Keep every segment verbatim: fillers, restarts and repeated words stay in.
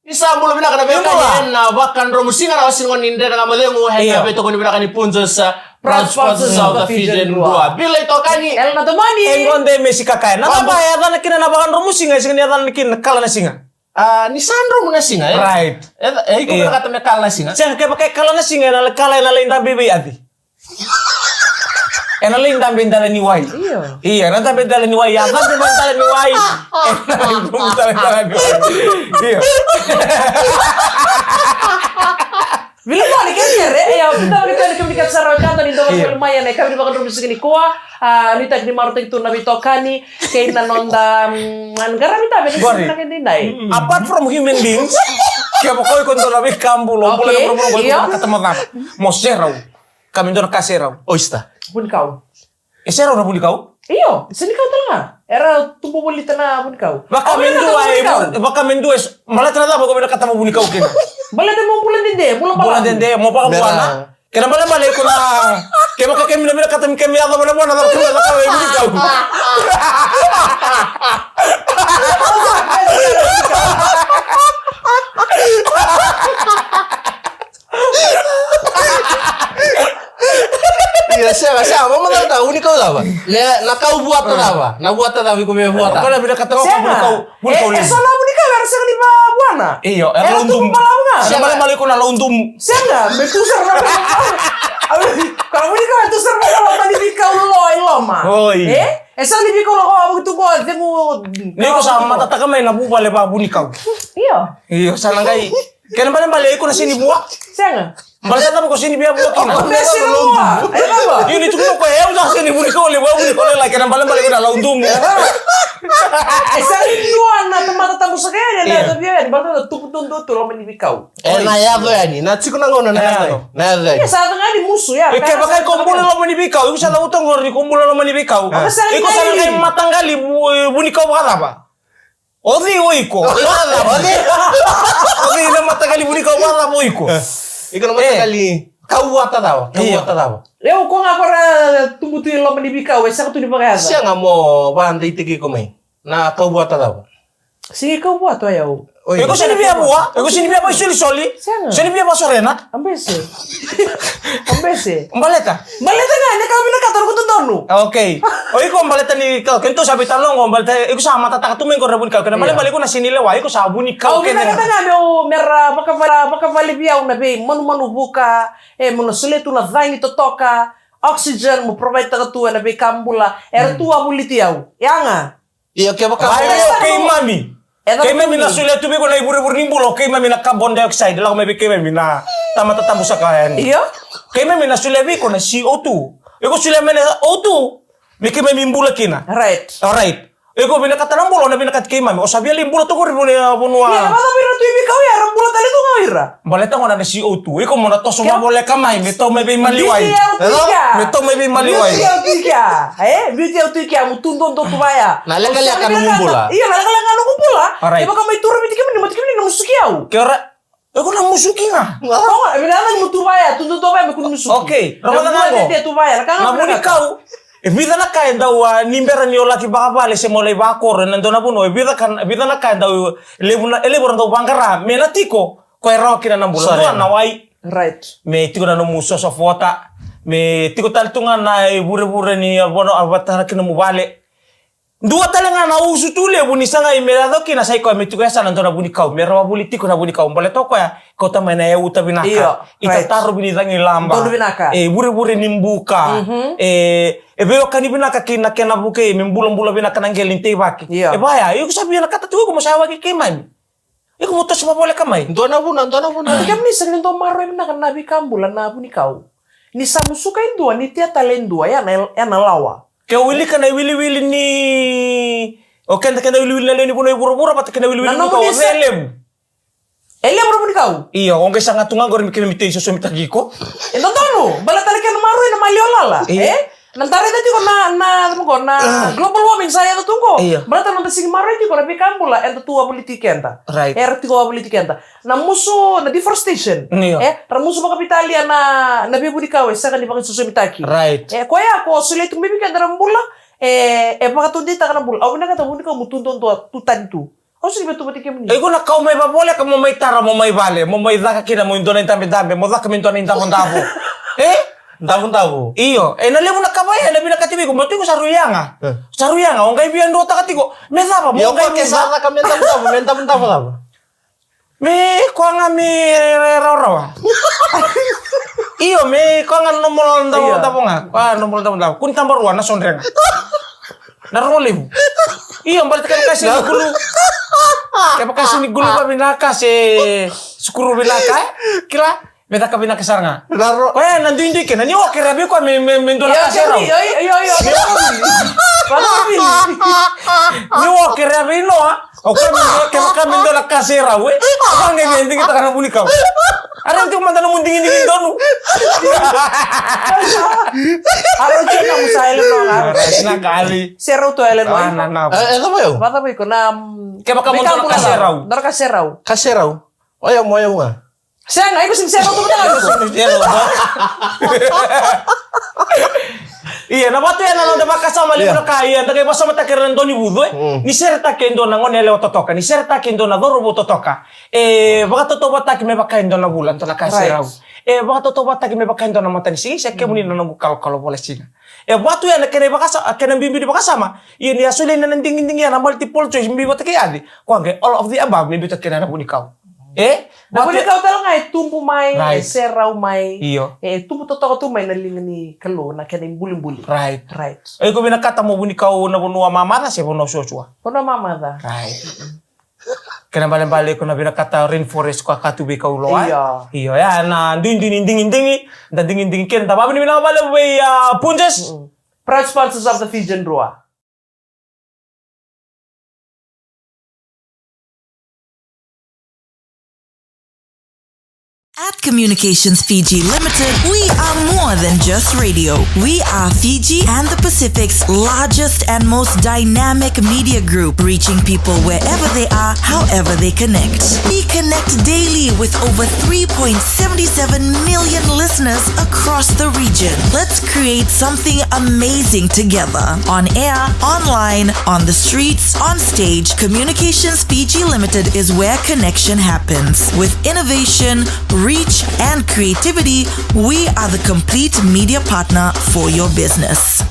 Ni sa bula vinaka na veiwekani ena Vakadromusiga, na wase ni gone ni Dre na Gamo Cegu, ena veitokoni vinaka ni Punjas, proud sponsors of the Fijian Drua. Bila itokani. Ela na tomani. E gone me sika kaya. Na cava e yacana kina na Vakadromusiga, e sega ni yacana kina na kala na siga. A, ni sa dromu na siga, e? Right. E, e iko vinakata me kala na siga? Sega, kevaka e kala na siga, ena kala, ena lai dabe vei Aci. Ena lai dabe dala ni wai. Io. Io, ena dabe dala ni wai. A dabe mai dala ni wai. Ena lai dabe dala ni wai. Io. Vila moni ke kere, e, au pita vaka tani kemuni ka sara ka tani doka tolu mai ena ka vini Vakadromusiga nikua. A, nuitaki ni marautaki tu na veitokani kei na noda, mm, qaravi tave ni sina kei dinai. Apart from human beings, kevaka o iko dua na veika bula, bula na bula bula bula na kata mo cava. Mo serau. Ka me dua na ka serau. Oyster. Vunikau. E serau na vunikau? Io, senikau tale ga. Era tubu volita na vunikau. Vaka me dua e, vaka me dua e, baleta na cava ko vinakata mo vunikau kina? Baleta mo bula dede, bula balavu. Bula dede, mo vakavuana. Kena balebale iko na, kevaka kemi na vinakata me kemi yaco vanavuana, cava kemi na cakava e vunikau? Ia, sega, sega, vamacala, vunikau cava? Na, na kau vuata cava? Na vuata cava iko me vuata? Ko na vinakata o vunikau, vunikau levu. E so na vunikau era sega ni vavuana. Io, era laudumu. Sega. Mala, mala iko na laudumu. Sega, me tu sara na ka. Ka vunikau e tu sara na ka, mani veikau lo i loma. Oi. E? E sega ni veikau lo ko, ko tu ko, cegu. Ni ko sa matataka mai na vuvale vavunikau. Io. Io, sa na qai. Kena balebale iko na sega ni vua. Sega. Baleta na cava ko sega ni via vua kina? O me sega ni vua. E cava? Io, ni tukuna ko e au na sega ni vunikau levu, au vunikau lailai, kena balebale iko na laudumu. E sega ni dua na tamata tabu saka yani, na via yani, baleta na tubu dodonu tu loma ni veikau. E, na yaco yani, na tiko na gauna na yaco yani. Na yaco yani. Ia, sa yaco ga ni musu, ia. E, kevaka iko bula loma ni veikau, iko sa cavuta qori iko bula loma ni veikau. Iko sa na qai mataqali vu-, vunikau vakacava? O cei o iko? O cei? O cei na mataqali vunikau vakacava o iko? Iko na mataqali kauvuata cava? Kauvuata cava? Io, ko ga ko ra tubu tu i loma ni veikau, e sega tu ni vakayaca. Sega mo vakadeitaki iko mai. Na kauvuata cava? Sega kauvuata o yau. Oi. Iko sega ni via vua? Iko sega ni via vaisolisoli? Sega. Sega ni via vasorena? Ambese. Ambese. Baleta? Baleta ga, na ka vinakata, na ka dodonu. Okay. O iko baleta ni, ka, keitou sa veitalanoa qo, baleta, iko sa matataka tu mai qori na vunikau. Kena balebale iko na sega ni lewa, iko sa vunikau kece ga. Au vinakata ga meu, mera vakavale, vakavale vei au na veimanumanu vuka, e, meu na solia tu na cagi totoka, oxygen, mo provide taka tu ena veika bula, era tu wavoliti au. Ia ga. Ia kevaka. Vale, o keimami. Keimami na solia tu vei iko na ivurevure ni bula, o keimami na carbon dioxide, lako mai vei keimami na tamata tabu saka yani. Io. Keimami na solia vei iko na C O two. Iko solia mai na O two, me keimami bula kina. Right. Alright. Iko vinakata na bula, o na vinakati keimami. O sa via lai bula toka ori vanua, vanua. Ia, na vacava ira tu i veikau ya, era bula tale tu ga o ira. Baleta gona na C O two, iko mo na toso vavoleka mai, me tau mai vei maliwai. Biuti au tu i kea. Me tau mai vei maliwai. Biuti au tu i kea. E, biuti au tu i kea, mo tu dodo tu vaya. Na lekaleka nomu bula. Io, na lekaleka nomu bula. Alright. Kevaka mai tu ira vei kemuni, mo tu kemuni na musuki au. Ke ora, iko na musuki ga. Oga, e vinaka ni mo tu vaya, tu dodo vaya, me kua ni musuki. Okay, rogoca ga qo. Na vunikau. E vica na ka e dau, a, ni bera ni o laki vakavale se mo lai vakoro ena dua na vanua, e vica ka, e vica na ka e dau, e levu na, e levu era dau vaqara me na tiko. Ko e rawa kina na bula. Dua na wai. Right. Me tiko na nomu source of water. Me tiko tale tu ga na ivurevure ni, a, vanua, a, vatara kina nomu vale. Dua tale ga na usu tu levu ni sagai me yaco kina, sa i koya me tiko e yasana dua na vunikau, me rawa vuli tiko na vunikau. Baleta o koya kauta mai na yauta vinaka. Io, right. Itatarovi ni cagi laba. Donu vinaka. E, vurevure ni buka. Mhm. E, e veiwekani vinaka kei na kena vukei, me bulabula vinaka na qele ni teivaki. Io. E vaya, iko sa vinakata tu iko mo sa yawaki keimami. Iko mo toso vavoleka mai. Dua na vuna, dua na vuna. Kemuni sega ni dau maroroya vinaka na veika bula na vunikau. Ni sa musuka e dua, ni tea tale e dua, ya na, ya na lawa. Ke o wilika na iwiliwili ni, o keda, keda iwiliwili na lewe ni vanua i vuravura vata kei na iwiliwili ni vunikau, o cei e levu? E levu na vunikau? Io, o qai saga tu ga qori me keimami tei sosomitaki iko. E dodonu, baleta na kena maroroi na maliwa lala, e? Na da raica tiko na, na, na global warming sa yaco tu qo. Io. Baleta na da sega ni maroroi tiko na veika bula, eda tu wavoliti keda. Right. Era tiko wavoliti keda. Na musu, na deforestation. Io. E, ra musu vakavitalia na, na veivunikau e sega ni vakaisosomitaki. Right. E, koya ko solia tu mai vei keda na bula, e, e vakataudeitaka na bula. Au vinakata vunikau mo tu duadua, tu tani tu. Au sega ni via tu vata kei kemuni. E, iko na kau mai vavoleka, mo mai tara, mo mai vale, mo mai caka kina, mo dua na idabedabe, mo caka me dua na idavodavo. E? Davodavo. Io, e na levu na ka vaya, e na vinakati vei iko, mo tiko sa rui yaga. E. Sa rui yaga, o qai via duataka tiko. Me cava, mo qai via sa caka me davodavo, me davodavo cava? Me koya ga me rawarawa. Io, me koya ga normal davodavo ga. Koya normal davodavo. Kua ni tabarua na sodre ga. Na rogo levu. Io, baleta kevaka se ni gulu. Kevaka se ni gulu vavinaka se sukuru vinaka, e? Kila, me caka vinaka sara ga. Na ro- Koya na duidui kena, ni o kerea vei koya me, me, me dua na ka se rau. Io, io, io, io. Ni o kerea vei Noa, o koya me dua, kevaka me dua na ka se rau, e? O koya qai me digitaka na vunikau. A rau tiko mada nomu digidigi donu. A rau tiko na musa ele no ga. A rau sina kali. Se rau tu ele no. A, na, na. E, e, cava iko? Vacava iko na, mm, kevaka mo dua na ka se rau. Dua na ka se rau. Ka se rau. Oya mo, oya mo ga. Sega, iko sega ni se rau tu mada ga. Ia, na vatu ya na noda vakasama levu na ka, ia, da qai vakasamataki ira na dau ni vucu, e. Mm. Ni seretaki e dua na gone yalewa totoka, ni seretaki e dua na cauravou totoka. E vakatautauvatataki me vaka e dua na vula, dua na ka se rau. Right. E vakatautauvatataki me vaka e dua na matanisiga, se kemuni na noqu kalokalo vola siga. E vatu ya na kena ivakasa-, kena bibi ni vakasama. Ia ni a solia na digidigi ya na multiple choice, bibi vata kei Aci. Koya qai all of the above, me biuta kina na vunikau. E? Na vunikau tale ga e tubu mai, right, e serau mai. Io. E tubu totoka tu mai na liga ni Kalou, na kena ibulibuli. Right. Right. E, iko vinakata mo vunikau na vanua mamaca se vanua suasua? Vanua mamaca. Right. Kena balebale iko na vinakata rainforest ko a ka tu vei kau loa. Io. Io, ya na duidui ni digidigi, da digidigi kina, da vavinavinaka valevu vei, a, Punjas. Mm-mm. Proud sponsors of the Fijian Drua. At Communications Fiji Limited, we are more than just radio. We are Fiji and the Pacific's largest and most dynamic media group, reaching people wherever they are, however they connect. We connect daily with over three point seven seven million listeners across the region. Let's create something amazing together. On air, online, on the streets, on stage, Communications Fiji Limited is where connection happens. With innovation, reach, and creativity, we are the complete media partner for your business.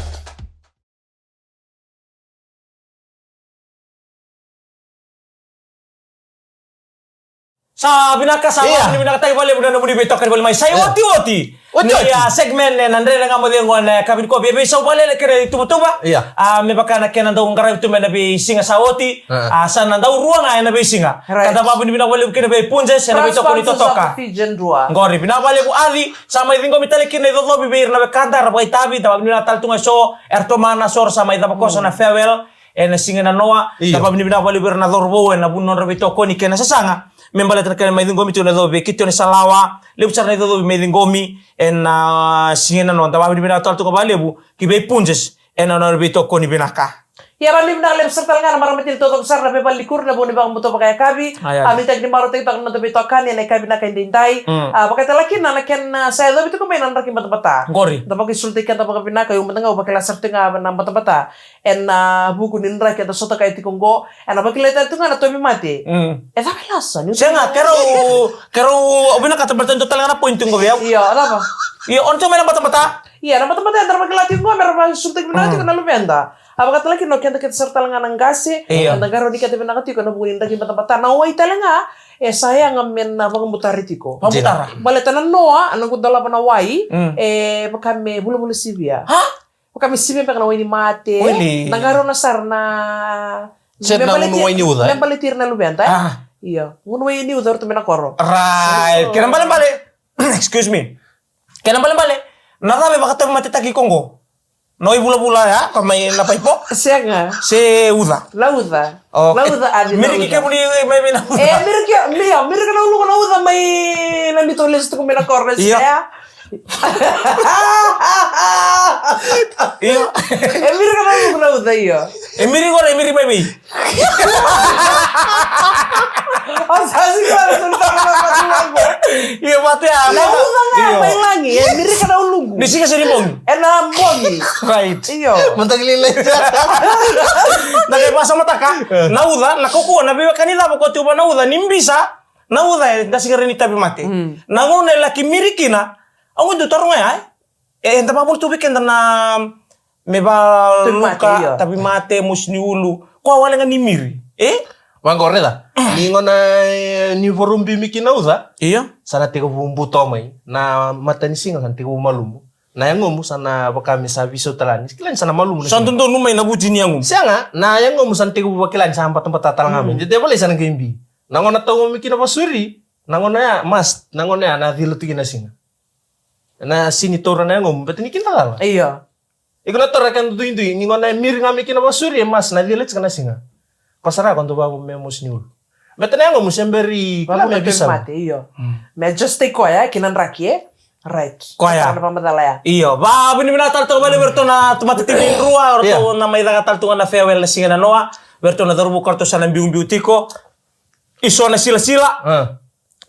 Sa vinaka, sa, ia, vakavinavinakataki vakalevu na nomuni veitokani voli mai. Sa iotioti, ia, ni, iotioti, a, segment ena Dredre Ga Mo Cegu ena yakavi nikua. Via veisau vakalailai na kena ituvatuva. Ia. A, me vaka na kena dau qaravi tu mai na veisiga sa oti. A. A, sa na dau rua ga ena veisiga. Right. Ka da vakavinavinaka vakalevu kina vei Punjas ena veitokoni totoka. Proud sponsors of the Fijian Drua. Qori, vinaka vakalevu Aci. Sa mai ciqomi tale kina na icocovi vei ira na wekada era vakaitavi, da vakavinavinaka tale tu ga eso, era tomana, so era sa mai cava koso na farewell ena siga nanoa. Io. Da vakavinavinaka vakalevu vei ira na cauravou ena vuku ni nodra veitokoni kei na sasaga me baleta na kena mai ciqomi tiko na icocovi vei Kitione Salawa, levu sara na icocovi mai ciqomi ena, a, siga nanoa. Da vakavinavinaka tale tu ga vakalevu ki vei Punjas ena nona veitokoni vinaka. Ia, vakavinavinaka levu sara tale ga na marama tini taucoko sara na veivale ni kuro ena vuku ni vakabauta vakayakavi. Ai, ai. A, nuitaki ni marautaki toka na noda veitokani ena yakavi vinaka edaidai. Mm. A, vakatale kina na kena, a, sa yacovi tiko mai na draki batabata. Qori. Da vakaisulutaki keda vakavinaka, io mada ga au vakila sara tiko ga na batabata ena, a, vuku ni draki eda sota kaya tiko qo. Ena vakilai tale tiko ga na tauvimate. Mm. E cava e lasa? Sega, keirau, keirau, au vinakata baleta dua tale ga na point qo vei au. Io, cava? Io, o na tiko mai na batabata. Ia, na batabata eda vakila tiko qo, me ra vakaisulutaki vinaka tiko na luveda. A, vakatale kina o keda, keda sara tale ga na qase, io, eda qarauni keda vinaka tiko ena vuku ni draki batabata. Na wai tale ga e sa yaga me na vakabutari tiko. Vakabutara. Baleta na noa, a, noqu dolava na wai, mm, e vaka me vulavula sivia. Ha? Vaka me sivia beka na wai ni mate. Really? Na qarauna sara na, se na gunu wai ni uca, e? Me baleti ira na luveda, e? A. Io. Gunu wai ni uca, o ratou mai na koro. Right. Kena balebale. Excuse me. Kena balebale. Na cava e vakatauvimatetaki iko qo? Na wai vulavula ya, ka mai na paipo? Sega. Se uca? Na uca. Okay. Na uca, Aci, na uca. Miriki kemuni mai vei na uca. E, miriki, mi-, io, miriki na uluka na uca mai na neitou lesu tiko mai na koro, io, se ya? Io. E miriki na uluka na uca, io. E miriki qori, e miriki mai vei? Au sa sega ni rawa ni soli tale na mate. Io, mate ya. Na uca ga e mai lagi, e mirika na uluqu. Ni siga se ni bogi? E na bogi. Right. Io. Mataki lailai. Na qai vakasamataka na uca, na kaukauwa, na veiwekani cava ko tiko va na uca, ni bisa na uca e da sega ni tauvimate. Mm. Na gauna e laki miri kina, au qai dau taroga ya, e? E, e da vakavuna tu vei keda na me valuka, tauvimate, io. Tauvimate, mosi ni ulu. Koya wale ga ni miri. E? Vaqo, raica. Ni gauna, e, ni vakarau bimi kina uca. Io. Sa na tekivu buto mai. Na matanisiga sa na tekivu malumu. Na yagomu sa na vaka me sa veisau tale yani. Kila ni sa na malumu na siga. Sa dodonu mai na vuti ni yagomu. Sega, na yagomu sa na tekivu vakila ni sa batabata tale ga mai. Mm. De, de volai sa na qai bi. Na gauna tau mai kina vakasuri. Na gauna ya, must. Na gauna ya na cila tu kina na siga. Na sega ni taura na yagomu, baleta ni kidacala. Io. Iko na taura keda duidui, ni gauna e miri ga mai kina vakasuri, e must na cila tiko na siga. Ko sara ko dau vaka me mosi ni ulu. Baleta na yagomu se bera ni kila me veisau. Mate, io. Mm. Me just take koya, kina draki, e? Right. Koya. Sa na vakamacala ya. Io, vakavinavinaka tale toka vakalevu vei iratou na tamata timi e rua, o iratou na mai caka tale tu ga na farewell na siga nanoa, vei iratou na cauravou ka ratou sa na biubiu tiko. Iso na silasila. A.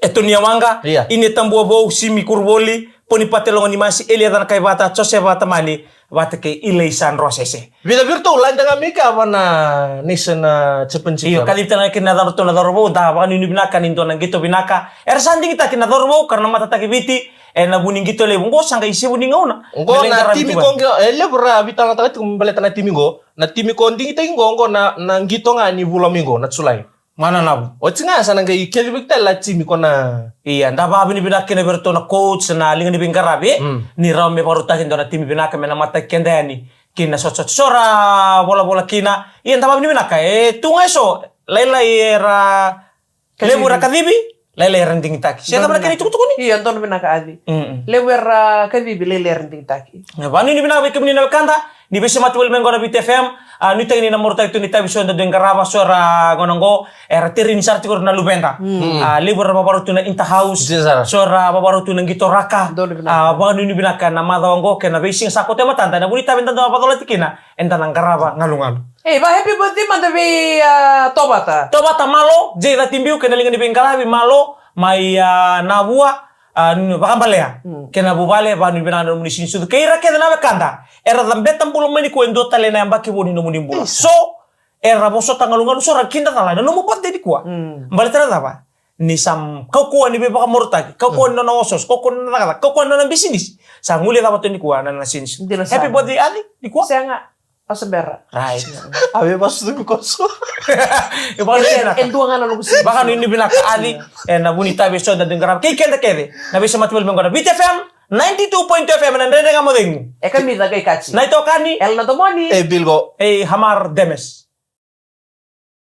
E Tonia Waqa, io. Ine Tabuavou, Simi Kuruvoli, Ponipate Logonimasi, Elia Canakaivata, Josefa Tamani, vata kei Ilaisa Drosese. Vica vei iratou lade ga mai ka va na Nation, a, Championship. Io, kacivi tale ga kina na cauravou, na cauravou, da vakanuinui vinaka ni dua na qito vinaka. Era sa digitaki na cauravou, ka ra na matataki Viti, e na vu ni qito levu. Qo sa qai isevu ni gauna. Qo na timi qo, e levu ra veitalanoataka tiko me baleta na timi qo. Na timi qo digitaki qo, qo na, na qito ga ni vula mai qo, na Julai. Mananavu. Oti ga sa na qai kacivaki tale na timi ko na. Ia, da vakavinavinaka kina vei iratou na coach, na liga ni veiqaravi, e? Mm. Ni rawa me vakarautaki dua na timi vinaka me na mataki keda yani. Kina sotsot so ra volavola kina. Ia, da vakavinavinaka, e tu ga e so, lailai era levu era kacivi, lailai era digitaki. Se cava na kena itukutuku ni? Ia, donu vinaka Aci. Mm-mm. Levu era kacivi, lailai era digitaki. Vakanuinui vinaka vei kemuni na wekada, ni veisemati voli mai qo na Viti F M, a, nuitaki ni na marautaki tu ni tavi so da dui qarava, so era gona qo, era terini sara tiko na luveda. Mm. A, levu era vavarau tu na Inter House, so era vavarau tu na qito raka, a, vakanuinui vinaka na macawa qo, kei na veisiga sa koto e matada, na vu ni tavi da dau vacolati kina, eda na qarava galugalu. Ei, va happy birthday mada vei, a, Tovata. Tovata Malo, J Catibiu, kei na liga ni veiqaravi Malo, mai, a, Navua, a, Vakabalea. Mm. Kei na vuvale, vakanuinui vinaka na nomuni siganisucu. Kei ira kece na wekada era cabeta bula mai nikua e dua tale na yabaki vou ni nomuni bula. So era vosota galugalu, so ra kidacala na nomu birthday nikua. Mm. Baleta na cava? Ni sa kaukauwa ni veivakamorataki, kaukauwa ni nona osooso, kaukauwa ni nona cakacaka, kaukauwa ni nona bisinisi. Sa guilecava tu nikua na nona siganisucu. Happy birthday Aci nikua. Sega. Au se bera. Right. A vei vasucu koso. E vakanuinui vinaka. E dua ga na noqu siganisucu. Vakanuinui vinaka Aci, e na vu ni tavi so da dui qarava. Kei keda kece na veisemati voli mai qo na Viti F M, ninety-two point two F M, na Dredre Ga Mo Cegu. E kamica qai kaci. Na itokani. Ela na domoni. E Bilko. E Hamar Demes.